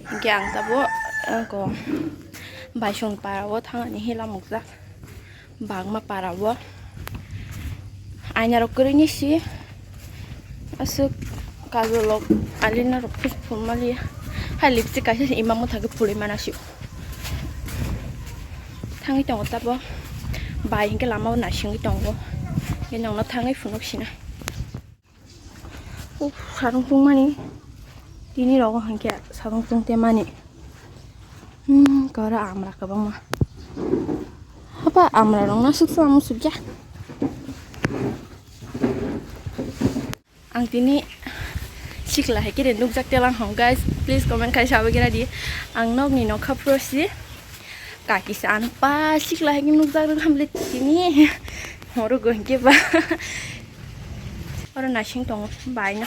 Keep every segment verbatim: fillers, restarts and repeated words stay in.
Hingke ang tabuk, eh, ko baisong para o thangani hela mukjak. Bangma para o. Aina rok kwrwini si. Aswk kajol rok, eyeliner rok phus phur mali. Hai lipstick kaisa se ima motha khe phurwi mana sio. Thangwi tongo tabuk. Bai hingke lama o naisingwi tongo. Bini ulo thangwi phunuk sinai. Uf, sarung tungmani. Tini rogo hingke sarung tungtemani. Hmm, kora amra kwbangma. Hapa amra rok no suksa musukya. Ang tini sikla hai khe nukjak telang hong, guys. Please comment khai sabai khe di. Ang nokni nokha phuro si. Kaki sa ano pa sikla hai khe nukjak rwkha bwle tini. Horo go hingke ba. Oro naising tongo bai no.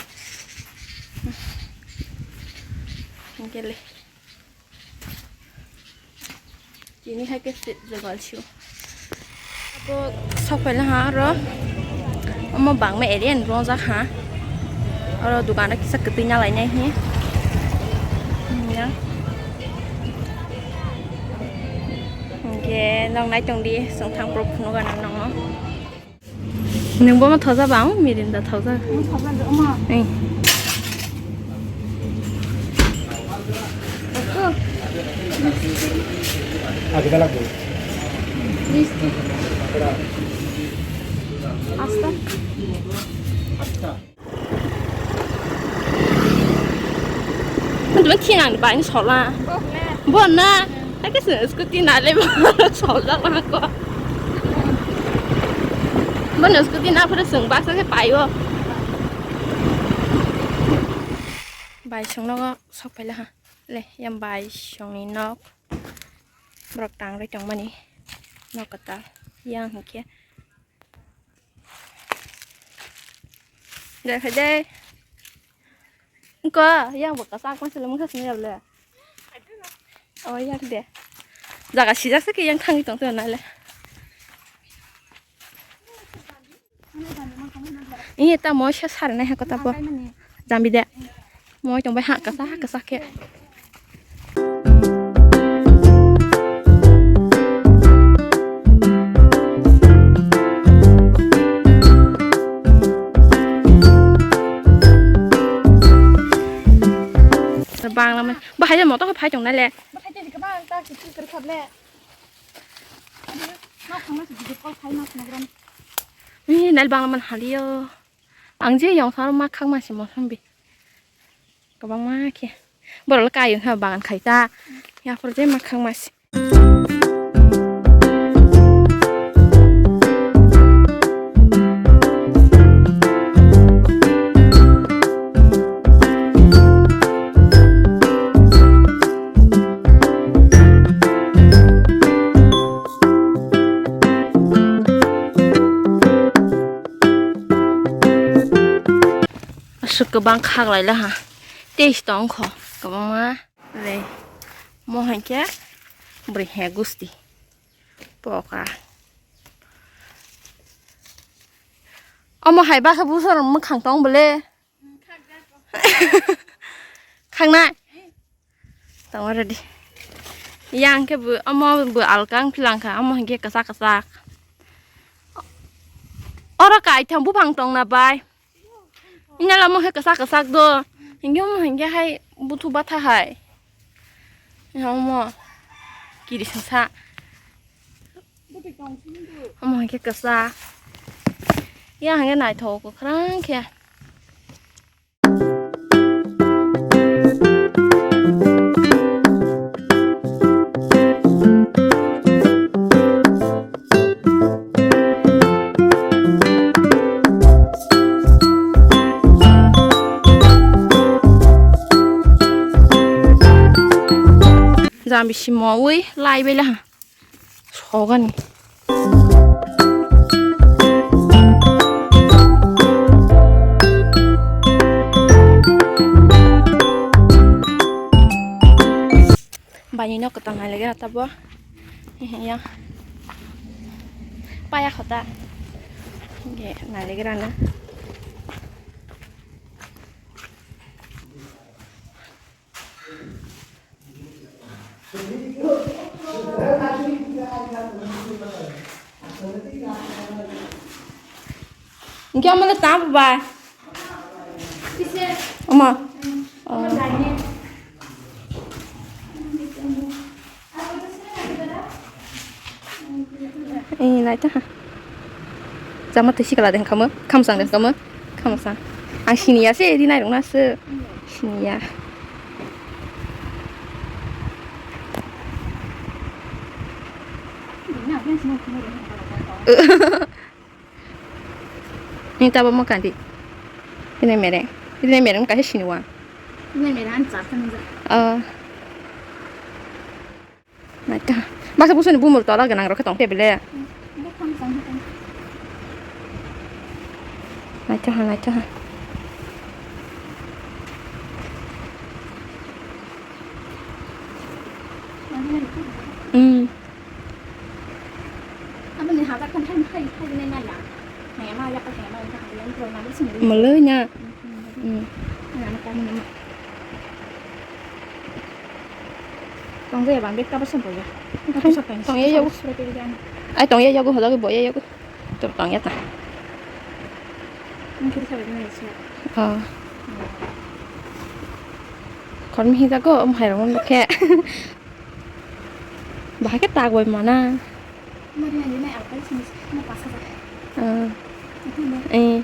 Hingke le. Tini hai khe se jogal sio. Abo sok phaila ha oro. Omo bangma area ni rongjak ha. Oro dogan o kisa kwtwi na lainai hi. Ya. Hingke nog nai tong di, chwng thang phuru phunuk gana nongo. Nwng bo ma thojak ba ang Mirinda thojak. Ang thojak de, omo. Eng. Eko. Age dalak bo. Misti. Asta. Asta. Tuma khinang bai sola. Bo na. Ake se scooty na le sola ko. Bo na scooty na pura sung baksa khe paio. Bai sung nogo sok paila ha. Le yang bai sung ni nok. Borok tang roi tong mani. Nok kata. Yang hingke. Dai khai dai. Ko yang bo kasak ma sele mungsa sini ya le. Oh, yak de. Jaga sijak se ke yang thangwi tong tong na le. Ini ta mo sha sar nai ha kota po. Jambi de. Mo tong bai ha kasa ha kasa ke. Bangla man. Bahai motor phai tong na le. Bahai tong ka bang ta ki tu ter khap le. Ma khang na video call khai ma khang gram. Ni nal bangla man haliyo. Ang je yong sar ma khang ma si mo sambi. Kabang ma khe. Borok le kayung ha bagan khai ta. Ya por je ma khang ma si. Aswk kwbang khaklai laha. Tei tong kho kwbangma. Rei. Mo hai khe bwrwi he gusti. Poka. Omo hai bakhe busa rok mwkhang tong bole. Khaknai. Tong ready. Yang khe bo omo bo alkang philang kha. Omo hai khe kwchak kwchak. Oro kaitham buphang tong na bai. Ina lamo hai kwchak kwchak do. Hingke mo hingke hai buthu batha hai. Ina omo kiri sasa. Omo hingke kwchak. Ya hingke naithok kwkhwrang khe. Jang bisi mowi lai bela ha. Sogani. Bani no kwtal nai lagi rata bo. Ya. Paya khota. Ge nai lagi rana. Hingke omo le tamo bai. Omo. Oh. Eh, naitha ha. Jama twi sikla de kamo, khamsang de kamo, khamsang. Ang siniya se, ri nairok na se. Siniya. Ni tabo mo kandi. Ini mereng. Ini mereng kahe siniwa. Ini mereng an char tang ja. Oh. Naikha. Baksa busuni bumur tola gwnang rok khe tong khe bele. Bo kham chang khe tong. Naikha ha, naikha ha. Hmm. Aboni hajar khan hai, hai, hai nai maya. Hai ma ya, hai ma ya, hai ma ya, hai ma ya. Malai nya. Hmm. Hmm. Hai ma kami nama. Tong ya bang, bek kaba sampai ya. Hai, tong ya, ya. Ai, tong ya, ya, go, hoda go, boy ya, ya, go. Tor tong ya ta. Ang kiri sabai na ya. Oh. Kon mi hita go, om hai ro, om ke. Bahai khe tak bai mana. Mari ani nai alkai sini, mo pas hajar. Ah. Itu deh. Eh.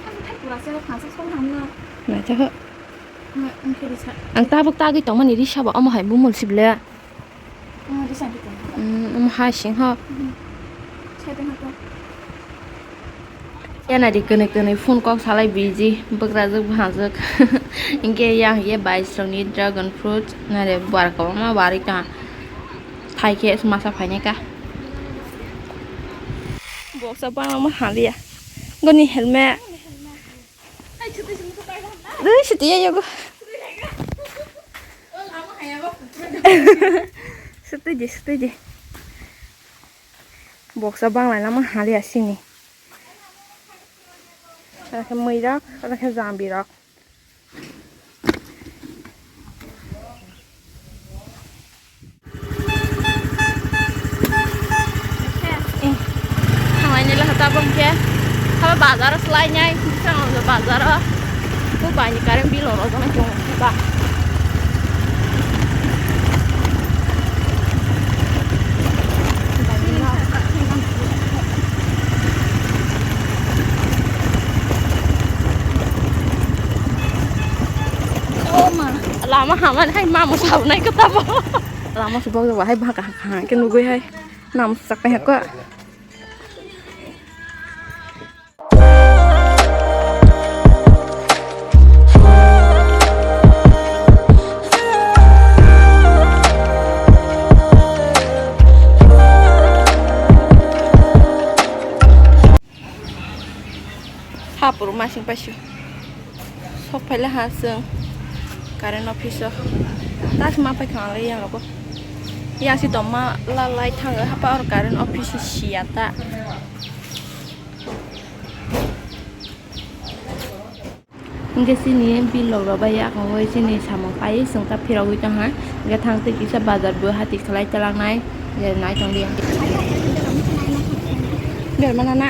Ang thai pura sih, pas sih, kau hamna. Nah, cakep. Ang kiri sa. Ang tabuk tagwi tongmani risa ba, omo hai bumul sible. Oh, risa gitu. Hmm, omo hai sing ho. Hmm. Saya tengah tuh. Yanari kwnwi kwnwi phone kok salai biji, bwkrajwk bwsajwk. Hinkhe yang ye bais rokni dragon fruit, nare buar kwbangma barwi tongha. Phaikhe masa phainai ka. Boksa bangma haliya. Goni helmet. Dui siti ya yogo. Siti di, siti di. Boksa banglai lama haliya sini. Aro khe mwirok, aro khe jambirok. Eh, thanglaini le hota bong khe. Haba bazar o swlainai, bising o bazar o. Bo bai ni current bill o rojak nai tongo ba. Oh ma, lama hamani hai mamo sabunai kotabo. Lama subok jaba hai baka haka haka ke nugui hai. Nam sak pai hako. Ha puru masing pasu. Sok phaila ha chwng current office o. Tas ma paikha ang le yang rogo. Yang si tongma la light thango hapa or current office si siya ta. Hingke chini bill rok rw bai ya, ang bai chini samung pai chwng ta phirogwi tongha. Hingke thang twi kisa bazar bo hati khlai ta langnai, je nai tong di. Ber mana na?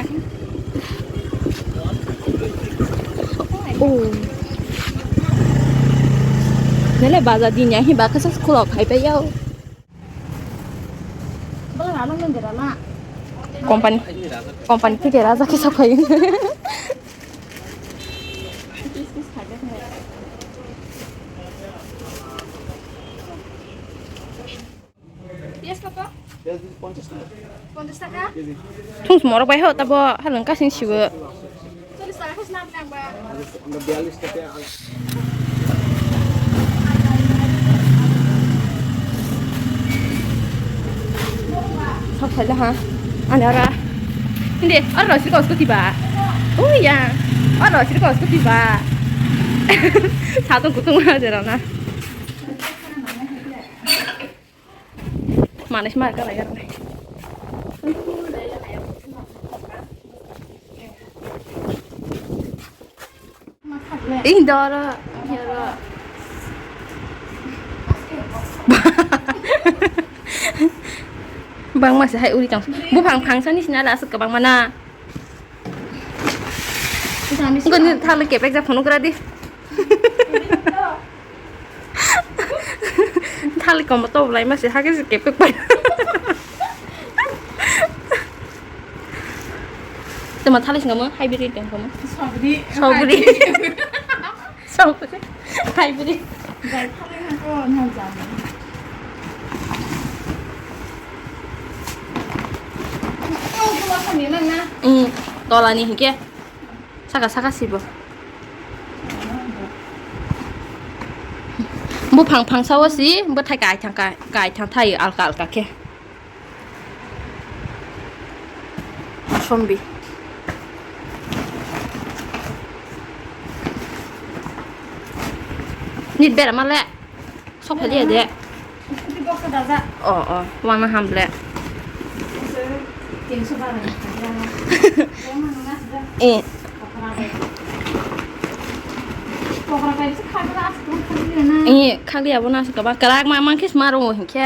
Oh. Nele bazar din ya hi ba kasa khulok hai pai yao. Company, company thike raja kisa phai. Piyaj kota? Piyaj ponchash taka. Ponchash taka? Thung morok bai ho tabo haleng kasing sibo. Chollish taka khe swnam nang ba. Biyallish taka. Sok phaila ha. Ani ora. Hindi, ora rosir kos kuti ba. Oh ya. Ora rosir kos kuti ba. Satung kutung aja rona. Manis mar ka lai ka lai. Ih, doro, doro. Bangma se hai uri tong. Buphang phangsa ni sinala aswk kwbangma na. Ita ami Goni thali kepek jak phunuk radi. Thali komo to bulai mase hage se kepek pai. Tama thali singamo hybrid tong komo. Sabri. Sabri. Sabri. Hybrid. Jai thali na ko na jani. Ko ko thani na na. Hmm, tolani hike. Saka saka sibo. Buphang phangsa o si, bwthai kaithang kai, kaithang thai alka alka khe. Sombi. Nit bera male. Sok phali ya de. Scooty box da ja. Oh, oh, wana hamle. Tinso bara. Eh. Pokora kai se khagla as tu khagla na. Eh, khagla abo na se kaba. Kalak ma mang kis maro hinkhe.